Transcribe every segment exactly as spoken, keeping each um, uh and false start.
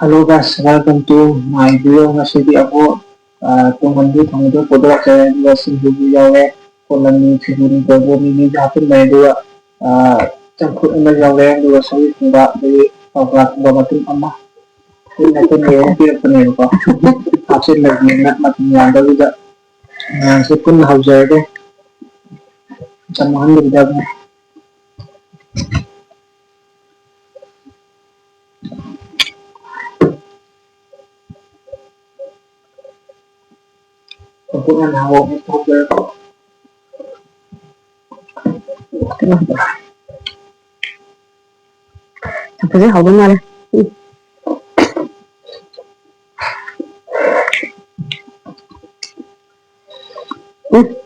Hello guys, welcome to my video. ꯉꯁꯤꯗꯤ ꯑꯃꯨꯛ, ꯑ, ꯇꯨꯡꯍꯟꯕꯤ ꯊꯣꯡꯕꯗꯣ ꯄꯨꯊꯣꯔꯛꯆꯔꯦ, ꯑꯗꯨꯒ ꯁꯤꯡꯖꯨꯁꯨ ꯌꯥꯎꯔꯦ, ꯀꯣꯂꯝꯅꯤ, ꯁꯤꯡꯖꯨꯅꯤ, ꯇꯧꯕꯅꯤ, ꯃꯤꯁꯨ ꯍꯥꯞꯆꯤꯟꯕꯅꯦ, ꯑꯗꯨꯒ, ꯑ, ꯆꯝꯐꯨꯠ ꯑꯃ ꯌꯥꯎꯔꯦ, ꯑꯗꯨꯒ ꯁꯧꯒ꯭ꯔꯤ ꯊꯣꯡꯕ, ꯑꯗꯒꯤ ꯄꯥꯄ꯭ꯔꯥ ꯊꯣꯡꯕ ꯃꯇꯨꯝ ꯑꯃ꯫ ꯑꯩꯅ ꯑꯩꯈꯣꯏ ꯅꯦꯅ ꯄꯤꯔꯛꯄꯅꯦꯕꯀꯣ, ꯍꯥꯞꯆꯤꯟꯕꯒꯤꯅ ꯃꯇꯝ ꯌꯥꯝꯗꯕꯤꯗ꯫ ꯃꯌꯥꯝꯁꯦ ꯄꯨꯟꯅ ꯍꯧꯖꯔꯒꯦ꯫ ꯃꯇꯝ ꯃꯥꯡꯍꯟꯗꯕꯤꯗ ꯑꯗꯨꯝ꯫ ꯆꯝꯐꯨꯠ ꯍꯥꯟꯅ ꯍꯧꯔꯒꯦ, ꯍꯧꯖꯔꯒꯦ꯫ ꯆꯝꯐꯨꯠꯁꯦ ꯍꯥꯎꯗꯧ ꯃꯥꯜꯂꯦ꯫ ꯎꯝ꯫ ꯎꯝ꯫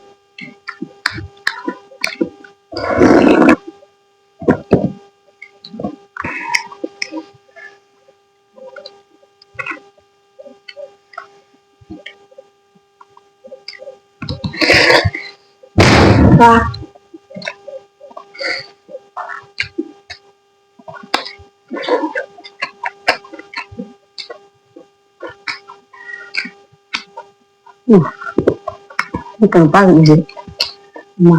ꯆꯥ꯫ ꯎꯝ꯫ ꯑꯩ ꯀꯩꯅꯣ ꯄꯥꯏꯕꯅꯤꯁꯦ꯫ ꯃꯥ꯫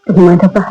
ꯑꯗꯨꯃꯥꯏꯅ ꯊꯛꯄ꯫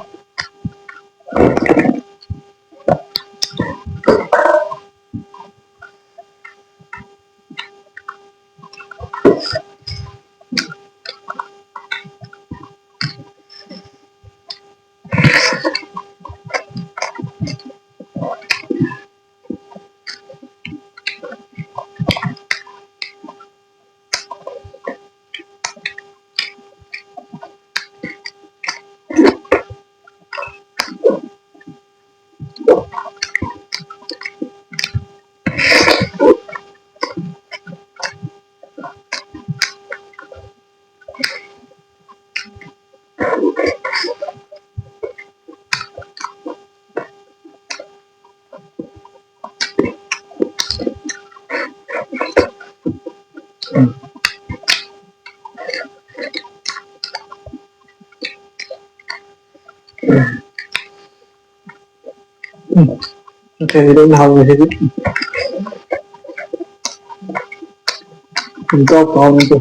ꯎꯝ꯫ ꯎꯝ꯫ ꯃꯊꯦꯜꯁꯤꯗ ꯑꯩꯅ ꯍꯥꯎꯔꯤꯁꯤꯗꯤ꯫ ꯄꯨꯡꯇꯥꯎ ꯇꯥꯎꯅꯤꯀꯣ꯫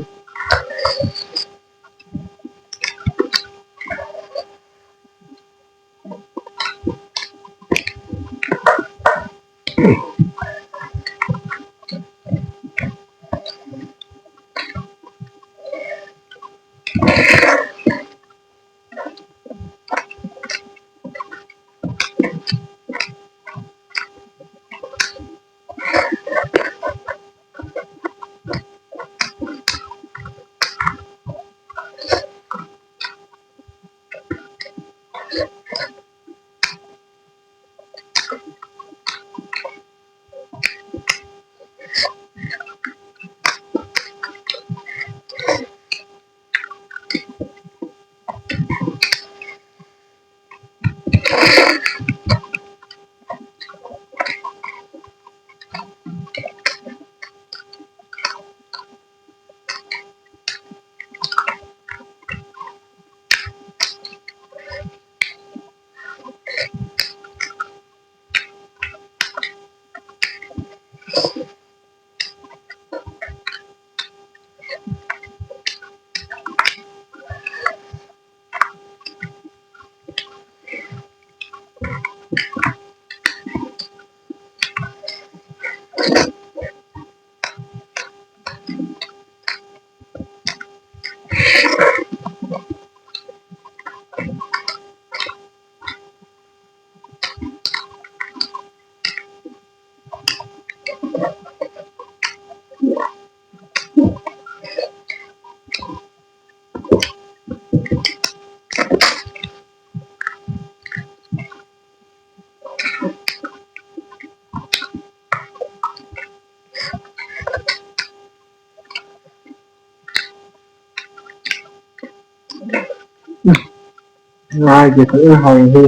ꯉꯥꯁꯦ ꯐꯖꯅ ꯍꯥꯎꯔꯦꯍꯦ꯫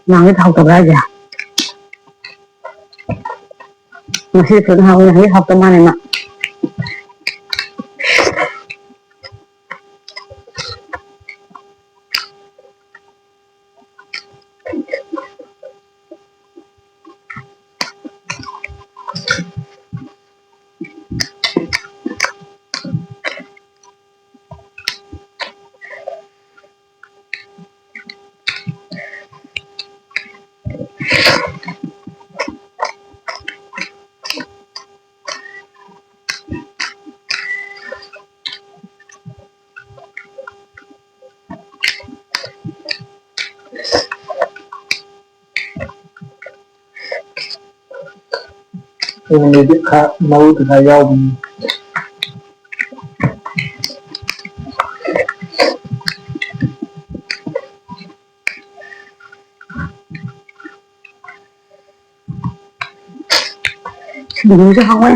ꯉꯥꯁꯦ ꯍꯥꯎꯇꯕ꯭ꯔꯥ ꯍꯥꯏꯁꯦ? ꯉꯁꯤꯗꯤ ꯐꯖꯅ ꯍꯥꯎꯋꯦ, ꯉꯁꯤꯗꯤ ꯍꯥꯎꯇꯧ ꯃꯥꯜꯂꯦ ꯃꯥ꯫ ꯑꯩꯅꯗꯤ ꯈꯔ ꯃꯔꯨꯗꯨꯅ ꯌꯥꯎꯕꯅꯤ꯫ ꯁꯤꯡꯖꯨꯁꯦ ꯍꯥꯎꯋꯦ꯫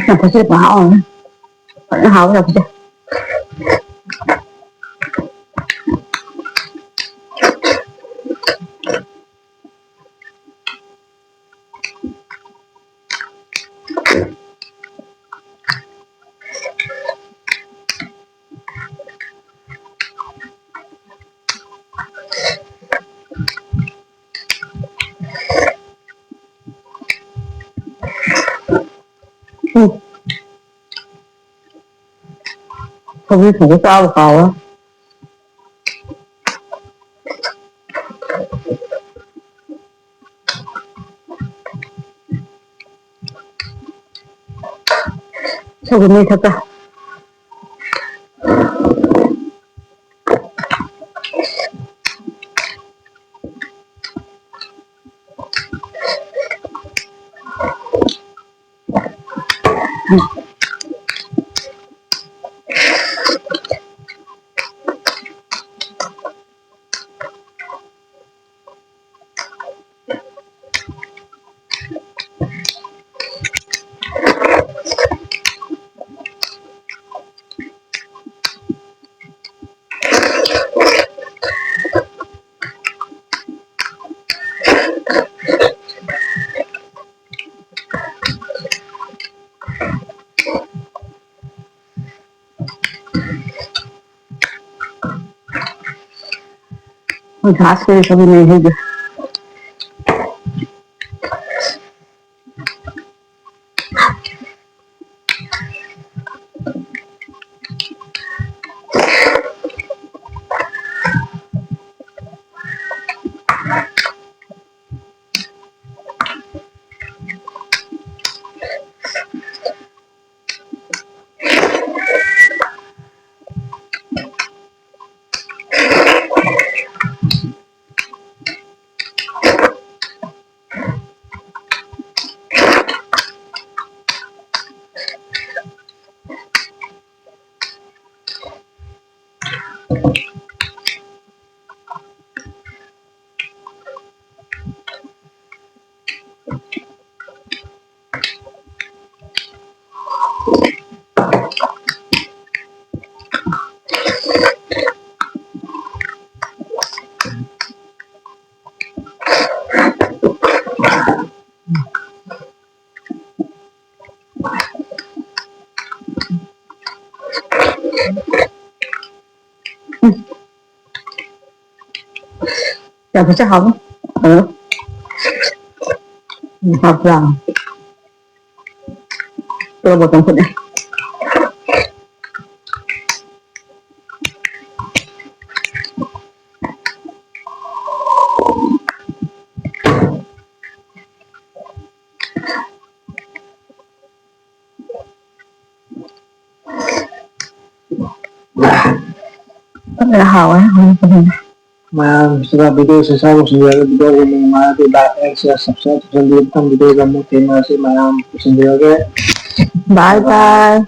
ꯆꯝꯐꯨꯠꯁꯦ ꯃꯍꯥꯎ ꯑꯃ꯫ ꯐꯖꯅ ꯍꯥꯎꯋꯦ ꯆꯝꯐꯨꯠꯁꯦ꯫ ꯎꯝ꯫ ꯁꯧꯒ꯭ꯔꯤ ꯊꯣꯡꯕ ꯆꯥꯕ ꯀꯥꯎꯋꯦ꯫ ꯁꯧꯒ꯭ꯔꯤ ꯃꯍꯤ ꯊꯛꯀꯦ꯫ ꯃꯣꯏ ꯒ꯭ꯌꯥꯁ ꯀꯔꯤ ꯀꯔꯤ ꯂꯩ ꯍꯥꯏꯒꯦ? ꯆꯥꯕꯁꯦ ꯍꯥꯎꯕ꯫ ꯑꯗꯣ ꯍꯥꯎꯕ꯭ꯔꯥ? ꯇꯣꯔꯕꯣꯠ ꯆꯝꯐꯨꯠꯅꯦ꯫ ꯐꯖꯅ ꯍꯥꯎꯋꯦ꯫ ꯃꯌꯥꯝ ꯁꯤꯗ video ꯁꯦ ꯁꯥꯕ ꯁꯤꯡꯖꯔꯒ video ꯒꯨꯝꯕ ꯅꯨꯡꯉꯥꯏꯔꯗꯤ like, share, subscribe ꯇꯧꯁꯟꯕꯤꯌꯨ꯫ ꯃꯊꯪ video ꯗ ꯑꯃꯨꯛ ꯊꯦꯡꯅꯔꯁꯤ꯫ ꯃꯌꯥꯝ ꯄꯨꯁꯤꯟꯕꯤꯔꯒꯦ꯫ Bye bye꯫